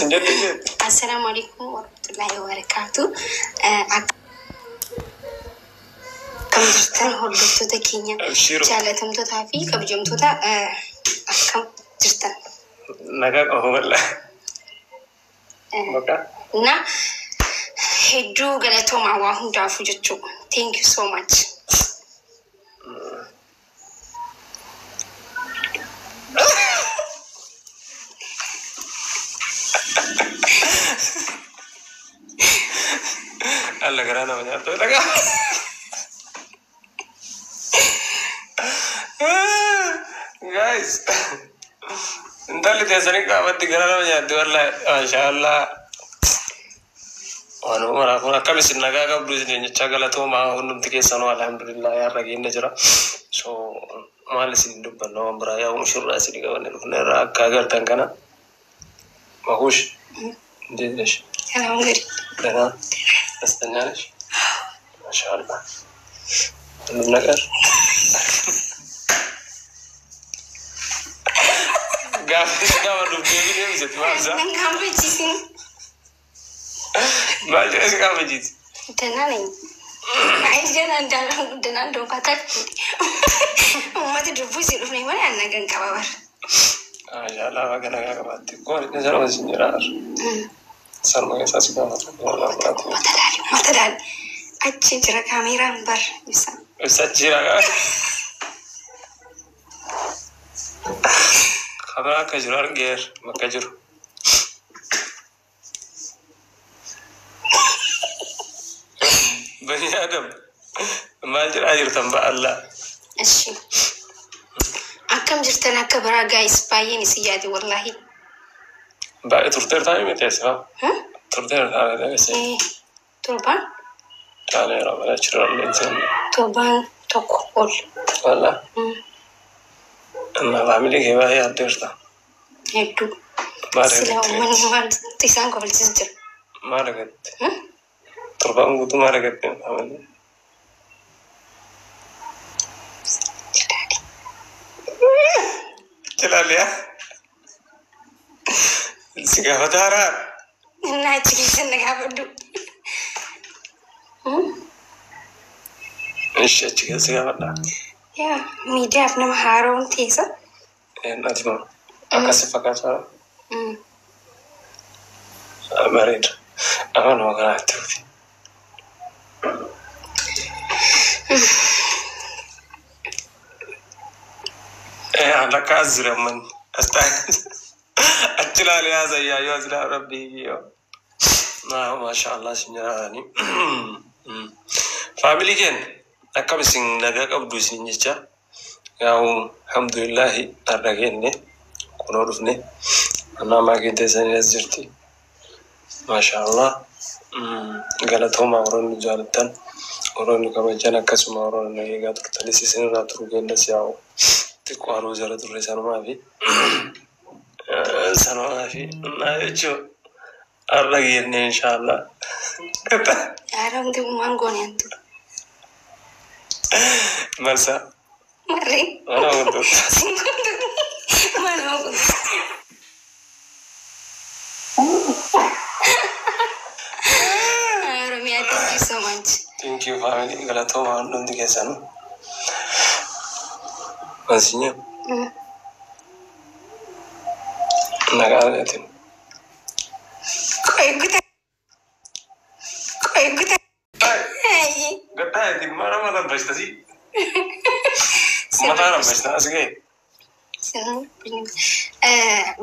Hin jettu. Assalaamu alaikum warahmatullahi wabarakatuh. Akkam jirtan hordoftoota keenya Abshiru. jaalatamtootaa fi kabajamtoota, akkam jirtan? Nagaa qaba bal'aa. Maqaa. Na hedduu galatoomaa waa hundaafuu jechuudha. Thank you so much. Alla garaa nama nyaattu dhagaa. Guys, intalli teessanii qaamatti garaa nama nyaatti wallahi. Maashaallah. Waanuma maraa kun akkam isin nagaa qabdu isin jechaa galatoomaa hundumti keessanuu, alhamdulillah yaarra geenne jira. So maal isin dubbanna waan biraa yaa mushurraa isin qabanne dhufne irraa akka agartan kana. Mahush, እንዴት ነሽ? ሰላም እንግዲህ። ደህና ደስተኛ ነሽ? ማሻአላህ ሁሉም ነገር gaaffii si gaafadhuuf deebii deebiseti maal isaa? Nan gaaffachiisin. Maal jedhee si gaafachiisi? ደህና ነኝ። አይ ገና ደህና እንደሆንኩ አታውቅም። Uummata dubbuu si dhufne malee an nagaan qaba bara. Maashaallah baga nagaa qabaatte. Goon inni sanuma sin jira. Sanuma keessaa si gaafatu. Uummata laali, uummata laali. Achi jira kaameeraan bar ibsa. Ibsa jira. Kameraa akka jiru argeer bakka jiru. Bani Adam maal jedhaa jirtan ba'allaa? እሺ akkam jirtan akka biraa guys, baay'een isin yaade wallahi. Baay'ee turteertaa miti asifaa? Turteertaa miti. Torbaan Taaneera mana achirrallee hin torbaan tokko ol. Wallah. Amma family kee baay'ee yaaddeerta. Hedduu. Maal Sila argatte? uummanni maal isaan kofalchiisu jira. Maal argatte? Torbaan guutuu maal argatte family? Jilaali. Jilaaliyaa? Si gaafataaraa? Innaa achi keessa na gaafadhu. Ishi achi keessa gaafadhaa. Yaa miidiyaaf nama haaroon teessa. Ati moo akkasi fakkaataa bareeda. Amanuma kanaa itti fufi. Lakka as jira manni. As taa'e. Achi ilaalee haasayyaa yoo as ilaalu rabbii kiyyoo. Maasha Allah isin jiraatanii. Family keenya akkam isin nagaa qabdu isin jecha. Yaa'u alhamdulillahi har'a keenne kunoo dhufne. Annaa maatiin teessanii as jirti. Maasha Allah. Galatoomaa warroonni jaalattan, warroonni kabajan, akkasuma warroonni eegaa turtanis isinirraa turuu keenyas yaa'u xiqqoo haruu jala turre sanumaa fi naa jechuun har'a geenne inshaallah. Haaromti uumaan goone antu. Malsa. Marree. Mana wantoota. Mana wantoota. Oromiyaa, thank you so much. Thank you family, galatoomaa hundumti keessanuu. Mansinya nagaa argatin. Qoy guta. Qoy guta. Ayyi. Gaddaa itti mana mana bashtasi. Mataa rabbashta as ga'e.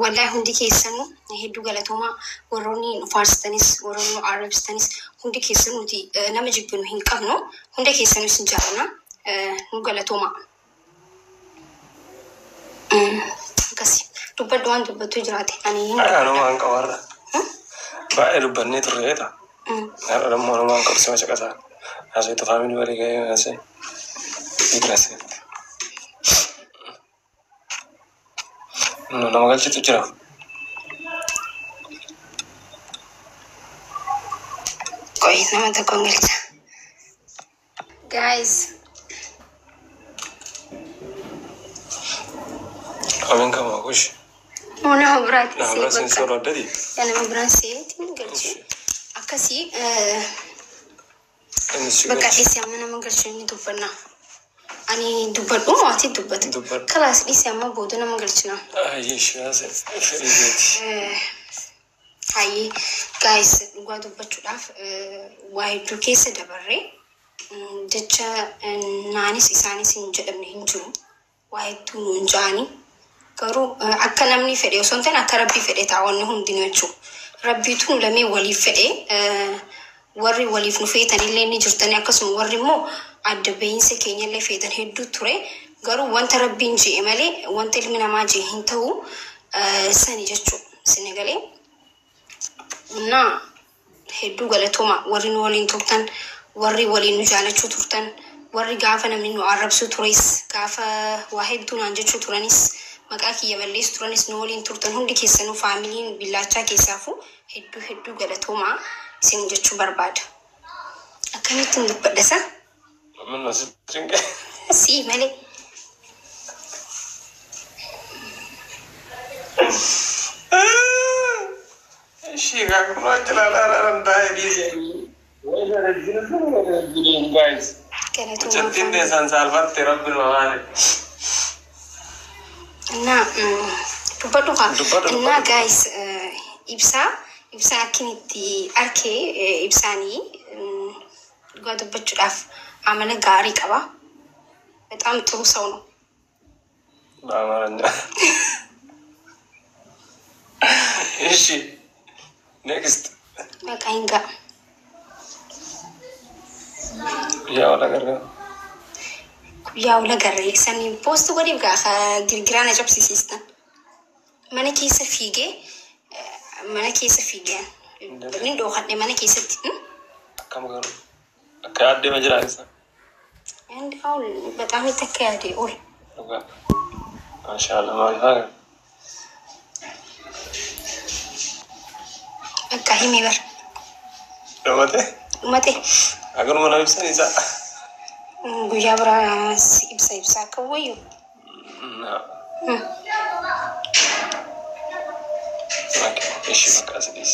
Wallahi hundi keessanuu hedduu galatoomaa, warroonni nu faarsitanis, warroonni nu arrabsitanis, hundi keessanuu nuti nama jibbinu hin qabnu, hunda keessanuu isin jaallanna, nu galatoomaa. Akkasi dubbadhu, waan dubbattu jiraate ani hin dubbadha. Anumaan qabarra. Baay'ee dubbannee turreeta. Har'a immoo anumaan qabsi mashaqasaa. Haasawaitu family walii ga'ee haasa'e. Igrase. Nama galchitu jira. Qoy nama tokkoon galcha. Guys. Amiin kama kush. Nama biraatti Nama see biraa bakka. seensi barbaaddatii? Yaa nama biraan seetiin galchee. Akkasii Inni si bakka galche. dhiisee amma nama galchee ni dubbanna. Ani dubbadhu moo ati dubbata? Dubbadhu. Kalaas dhiisee amma booda nama galchina. Ayyee shiyaasa fedhii keeti. Hayyee guys, dhugaa dubbachuudhaaf waa hedduu keessa dabarree jecha naanis isaanis hin jedhamne hin jiru. Waa hedduu nuun ja'anii. Garuu akka namni fedhe osoo hin taane akka rabbii fedhe ta'a wanni hundinuu jechuudha. Rabbiitu nu lamee waliif fedhe, warri waliif nu feetanillee ni jirtanii, akkasuma warri immoo adda bahiinsa keenyallee feetan hedduu ture. Garuu wanta rabbiin je'e malee wanta ilmi namaa je'e hin ta'u sani jechuudha. Sini galee. እና hedduu galatooma warri nu waliin turtan, warri waliin nu jaalachuu turtan, warri gaafa namni nu arrabsuu tures, gaafa waa hedduu naan jechuu turanis, maqaa kiyya balleessu turanis nu waliin turtan hundi keessanuu, faamiliin billaachaa keessaafuu hedduu hedduu galatooma isin jechuu barbaada. Akkamittiin dubbadha isa? Min asitti cinqe. Sii malee. Ishii kaakuma jira taa'ee dhiisee. Guys. Galatooma Mucattiin faamilii. teessan saalfatte rabbi maale. እና dubbadhu kaa. Dubbadhu እና dubbadhu. Guys, ibsaa ibsaa akkin itti arkee ibsaanii dhugaa dubbachuudhaaf amala gaarii qaba. በጣም ጥሩ ሰው ነው። በአማርኛ እሺ next. በቃ hingaa. Guyyaa wal agarra. Guyyaa wal agarree saniin post godhiif gaafa girgiraa na cabsisiistan. Mana keessa fiigee, mana keessa fiigee inni dhookadhe mana keessatti. Akkam garuu akka yaaddee ma jira isa. አሁን በጣም የተካሄደ ኦል Dhugaa. Maashaallah maal faa በቃ himi bar. dhumate. Dhumate. Agaruma na ibsan isa. Guyyaa biraa si ibsa ibsa akka wayyu. እሺ በቃ ስዲስ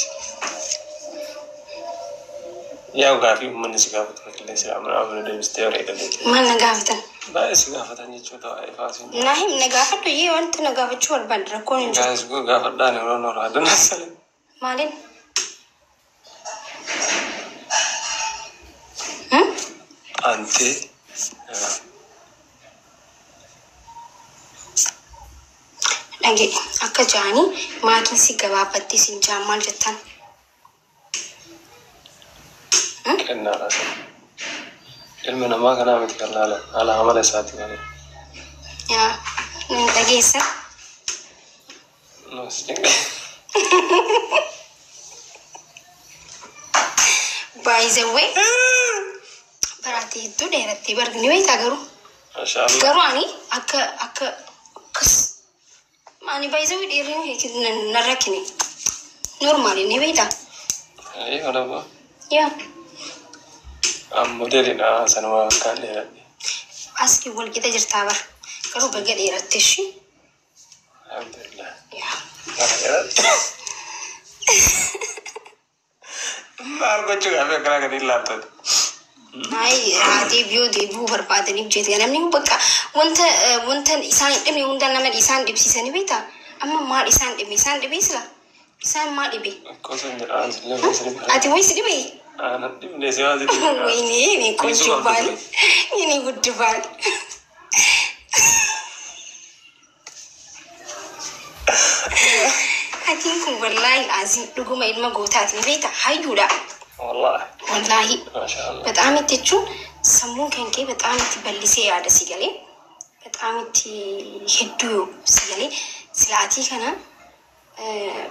ያው gaafii uummanni si gaafatu qilleensi amana deebistee bareedalee. Maal na gaafatan? Baay'ee si gaafatan jechuudha waa'ee faasiin. Naa him, na gaafadhu yee, wanti na gaafachuu barbaadu rakkoon hin jiru. Gaafis gaafadhaan yeroo noora addunyaa salee. Maaliin? Antee Dhage akka ja'anii maatiin si gabaabattee sin ja'an maal jettan? Kennaadha. Ilmi namaa kanaa miti kan laalan haala amala isaati malee. Yaa dhageessa. No, si cinqe. By the way, baraatee hedduu dheerattee bargni beektaa garuu. Maashaallah. Garuu ani akka akka akkas ani by the way dheerinni na rakkine. Normaali ni beektaa? Ayi olabaa. Yaa. Ammoo dheerinaa sanuma akkaan dheeradhe. Asii wal qixa jirtaa bara. Garuu baga dheeratte ishii. Alhamdulillah. Yaa. Bara dheeradhe. Maal gochuu gaaffii akkana gadi hin laattatu. Ay, deebi'uu deebi'uu barbaadaniif jeeti. Namni bakka wanta wanta isaan hin dhibne hunda nama isaan dhibsiisanii beektaa? Amma maal isaan dhibe? Isaan dhibee sila? Isaan maal dhibe? Akkoo jedha sillee si dhibee. Ati wayi si dhibee? Aanan dhibne si waan si dhibee. ወይኔ እኔ ቆንጆ ባል፣ የኔ ውድ ባል። Atiin kun wallaahi aziin dhuguma ilma gootaati ni beektaa? Hayyuudha. Wallaahi. Wallaahi. Maashaallah. በጣም itti jechuun sammuun kan kee በጣም itti bal'isee yaada si galee, በጣም itti hedduu si galee silaatii kana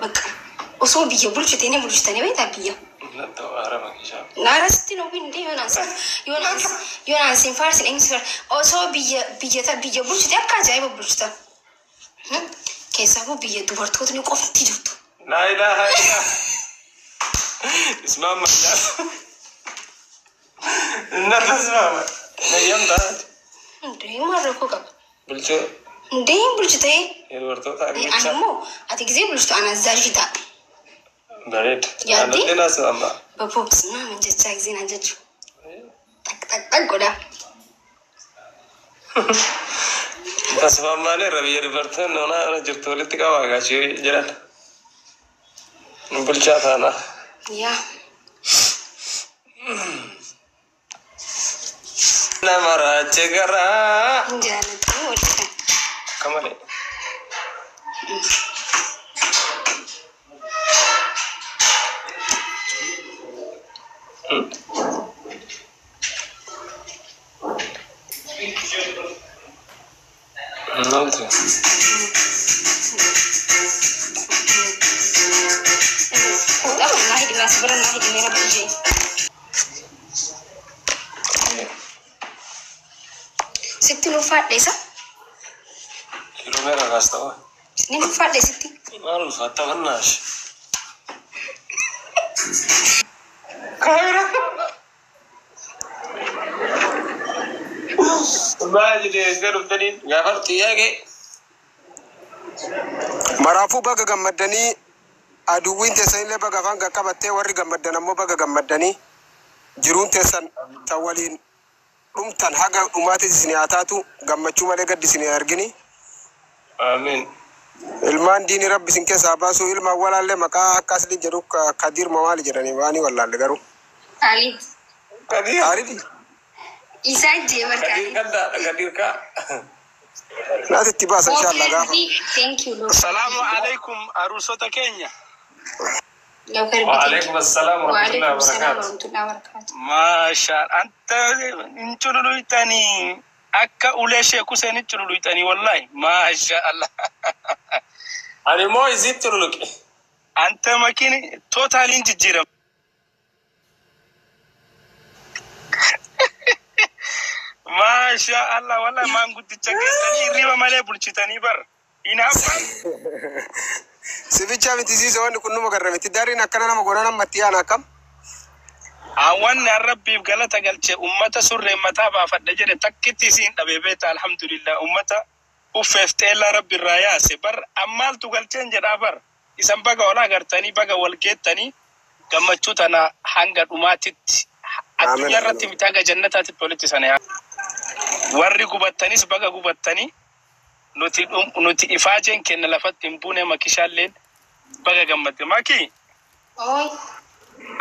bakka osoo biyya bulchite ni bulchitanii beektaa biyya. Natti haara makishaa. Naarasti nu binde yoonaan sin faarsin eenyu si osoo biyya biyya biyya bulchite akka ajaa'iba bulchita. Keessaafuu biyya dubartootni qofti jirtu. Laa ilaaha illa. Ismaama. Natti ismaama. Nayyam taate. Hundee maal rakkoo qaba? Bulchuu. Hundee hin bulchitee. Dubartoota Ani argichaa. immoo ati gisee bulchitu ana azaajii ta'a. Bareeda. Yaaddi? Aannan naasuu amma. Baboobs maamin jechaa gisee naan jechu. Xaq xaq xaq godha. Tasfaammaan irra biyya dubartoonni onaa ona jirtu walitti qabaa gaachii jedhan. Bulchaa taana. Yaa. Nama raachee garaa. Hin jaallatanii walitti kan. Akka malee. Noltu. Fuudhaa kan naa hidhime as bira naa hidhime rabbi ishee. Sitti ulfaadha isa? Yeroo meeqa kaas ta'u? Ni ulfaadha sitti. Maal ulfaatta fannaash? Kaamera. Baay'ee deessee dhuftanii gaafa xiyyaaqee. Maraafuu baga gammaddanii, aduwwiin teessanillee baga afaan qaqqabattee, warri gammaddan ammoo baga gammaddanii, jiruun teessan tan waliin dhumtan haga dhumaatis isin haa taatu, gammachuu malee gaddi isin hin argini. Amiin. Ilmaan diini rabbi isin keessaa baasu, ilmaan walaallee maqaa akka asli jedhu Kadir mawaali jedhanii waanii wallaalle garuu. Khalid. Kadir. Khalidi Isaa jee Kadir barkaadhi. kaddaadha Kadir kaa. Naati itti baasa inshallah gaafa. Thank you, Lord. Salaamu alaikum aruusota keenya. Lawkar. Waalaikum assalaam warahmatullahi Waalaikum salaam wabarakatuh. warahmatullahi wabarakatuh. Maasha anta hin cululuytanii akka ulee sheek Hussein hin cululuytanii wallahi maasha Allah. Ani immoo isitti luluqe. Anta makiin tootaaliin jijjiirama. Maasha Allah wallahi maanguddicha keessanii hirriba malee bulchitanii bar. Hin hafan. Sifichaa miti siisa, wanni kun numa garramiti dariin akkana nama godhan ammatti yaana akkam. Wanni an rabbiif galata galche ummata surreen mataa baafadha jedhe takkitti isiin dhabe beeta, alhamdulillah, ummata uffeef xeellaa rabbi irraa yaase bar ammaaltu galcheen jedhaa bar isan baga wal agartanii baga wal geettanii gammachuu tana hanga dhumaatitti addunyaa irratti miti haga jannataatitti walitti sana yaa warri gubattanis baga gubattanii nuti ifaajeen kenna lafatti hin buune. Makishaalleen baga gammadde maki. Oi.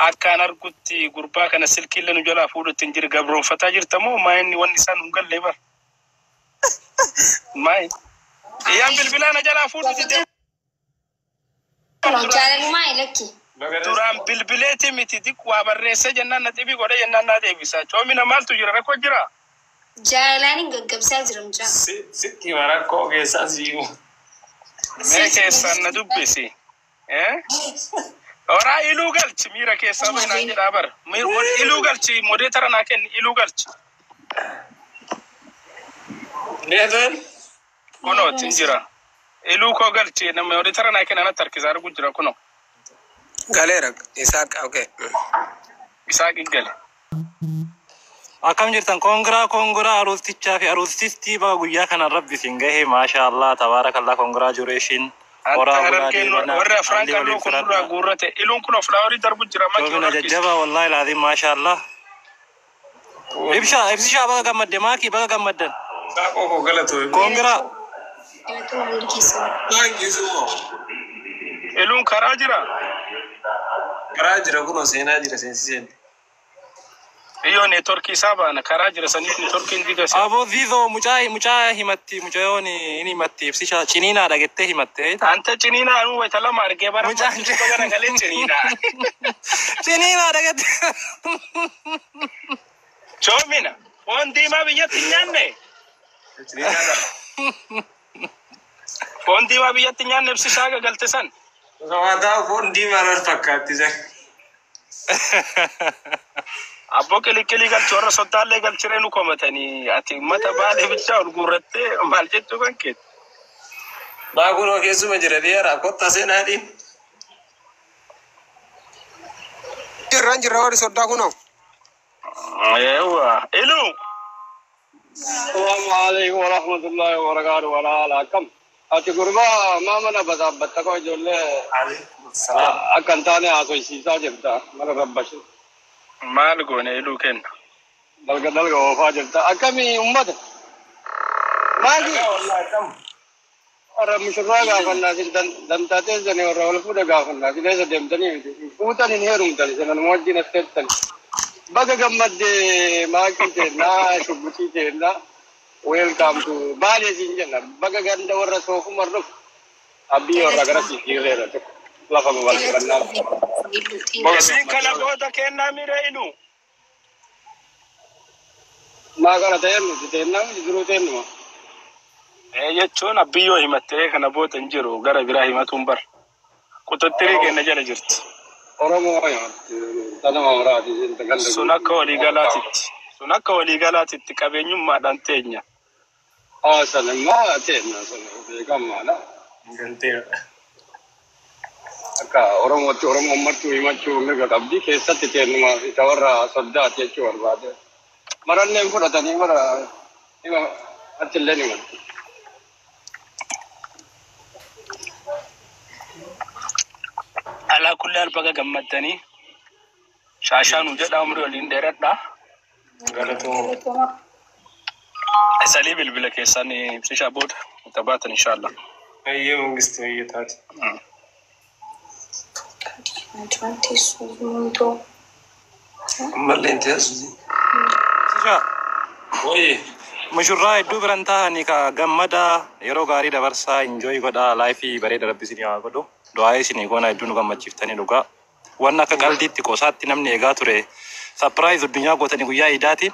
Akkaan argutti gurbaa kana silkiillee nu jalaa fuudhutti hin jiru, gabroonfataa jirta moo maa inni wanni isaan hin galle bar maayi iyyaan bilbilaa na jalaa fuudhutti deemu. Jaalalumaa lakki. Duraan bilbileeti miti diq waa barreessee jennaan na xibii godhe jennaan naa deebisa. Coomina maaltu jira, rakkoo jira? Jaalalaan hin gaggabsaa jira mucaa. Sitti hima rakkoo keessaa si'imu. Mee keessaan na dubbisi. Horaa iluu galchi miira keessaa bahi naan jedhaa bara. Iluu galchi, modeetara naa kenni, iluu galchi. Deeteen. Kunooti hin jira. Iluu koo galchi, nama modeetara naa kenni, anatti harkisaa argu jira kunoo. Galeera Isaaq, okay. Isaaq gale. Akkam jirtan? Congra, congra, aruustichaa fi aruustistii baga guyyaa kana rabbi isin gahe, maasha Allah, tabaarakallah, congratulation. Anta Horaa bulaa harargeen deemanaa warri afran alli qalloo waliin kun duraa filadhaa. guurrate. Iluun kun flaaworii darbu jira maki Yoomina ol harkisa. jajjaba, wallahi laazim, maasha Allah. Ibsha, ibsishaa, baga gammadde, maakii baga gammaddan. Saaqoo koo galatoo. Congra. Galatuma hundi keessan. Thank you so much. Iluun karaa jira. Karaa jira, kunoo seenaa jira, seensiseen. Iyyoo neetworkii isaa baana karaa jira saniif neetworkiin diga seena. Aboo Ziizoo, mucaa himatti, mucayoon hin himatti, ibsishaa ciniinaa dhagettee himatte. Anta ciniinaa anuu wayita lama argee bara Mucaan gara galee ciniinaa. Ciniinaa dhagette. Coomina foon diimaa biyyatti hin nyaanne. Foon diimaa biyyatti hin nyaanne ibsishaa gagalte san. Waataa foon diimaa irra fakkaatti isa. Abboo qiliqqilii galchi, warra soddaallee galchiree nu komatanii, ati uummata baalee bichaa ol guurrattee maal jechuu kan keeti. Maa kunoo keessuma jira dhiyeera kottaa seenaadhiin. Jirran jirra, warri soddaa kunoo. Eewwa. Iluu. Assalamu alaikum warahmatullahi wabarakatuh. Wala akkam. Ati gurbaa maa mana basaabbatta koo ijoollee Salaam. akka hin taane haasofsiisaa jirta mana rabbashu. Maal goone iluu kenna. Dalga dalga oofaa jirta. Akkamii ummata? Maali? Warra mushurraa gaafannaa isin dantaa teessanii warra wal fuudha gaafannaa isin eessa deemtanii miti. Fuutan hin heerumtan isin anuma wajjin as teessan. Baga gammaddee maakii teennaa shubbitii teennaa welcome to Baalee siin jenna. Baga ganda warra soofumar dhufu. Abbii warra gara jijjiirreera tokko lafa babal'ifannaa. Isin kana booda kennaa miira iluu. Maa kana ta'een nuti teennaa miti duruu teennuma. Jechuun abbiyyoo himattee kana booda hin jiru gara biraa himatuun bar. Qututtirii kenna jala jirti. Oromoo tanuma horaati isin ganda. Sun akka waliigalaatitti. Sun akka waliigalaatitti qabeenyummaadhaan teenya. Haa sana immoo teenna sana beekamaadha. Ganteera. Akka Oromootti Oromoon martuu himachuu mirga qabdi keessatti teennumaa fi warra soddaati jechuu barbaade. Maranneen fudhatanii mara hima achillee ni matti. Alaa kulli albaga gammaddanii shaashaanuu jedha umrii waliin dheeradhaa. Galatooma. Isalii bilbila keessaan ibsishaa booda taphaatan inshaallah. Ayyee mangisti ayyee taate. Ammallee hin teessu. Ibsishaa. Wayii. Mushurraa hedduu biran taa'anii ka gammadaa yeroo gaarii dabarsaa enjoy godhaa laayifii bareeda rabbi isinii haa godhu. Du'aa isinii goona hedduu nu gammachiiftanii dhugaa. Wanni akka qaldiitti qosaatti namni eegaa ture. Surprise addunyaa gootanii guyyaa iidaatiin.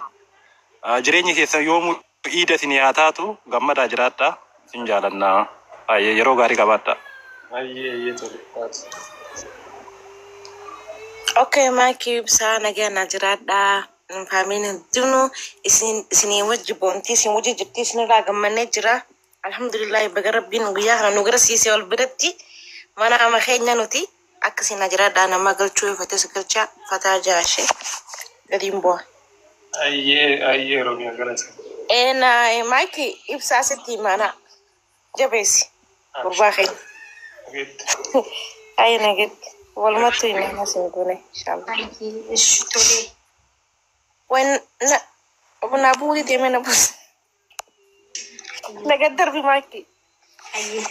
Jireenyi keessan yoomuu iida isinii haa taatu gammadaa jiraadhaa. Isin jaalannaa. Baay'ee yeroo gaarii qabaadhaa. Ayyee ayyee tole taate. Okay, maakii ibsaa nagaa na jiraadhaa. Faamiin hundinuu isinii wajji boontii isin wajji jirtii isinirraa gammannee jira. Alhamdulillah baga rabbiin guyyaa kana nu garsiise wal biratti mana ama keenya nuti akkasii na jiraadhaa nama galchuu ifates galchaa fataa jaashee gadiin bu'a. Ayyee ayyee Oromiyaa galata. Een maakii ibsaa sitti mana jabeessi gurbaa keenya. Ogeetti. Ayi nagetti walumattuu himaa isin goone inshallah. Ishi tolee. Wen na na buuti deemee na buusa. Naga darbi maakii. Ayyee.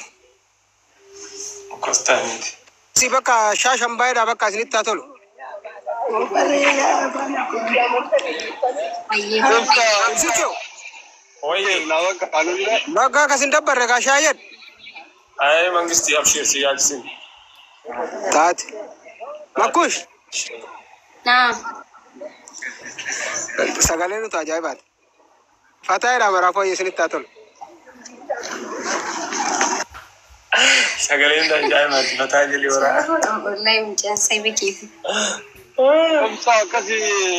Akkas ta'aniiti. Si bakka shaashan baay'eedha bakka isinitti haa tolu. Ayyee. Ibsichuu Wayii. Na bakka anullee bakka akkas hin dabbarre kaa shaayeen. Ayyee mangisti abshir si yaalchisin. Taate. Makkush Naam. sagalee nuti ajaa'ibaati. Fataayidha maraafuu ayyee isinitti haa tolu. Sagaleen ajaa'ibaati mataa jalli waraana. Wallahi mucaan saiba keeti. ibsaa akkasii.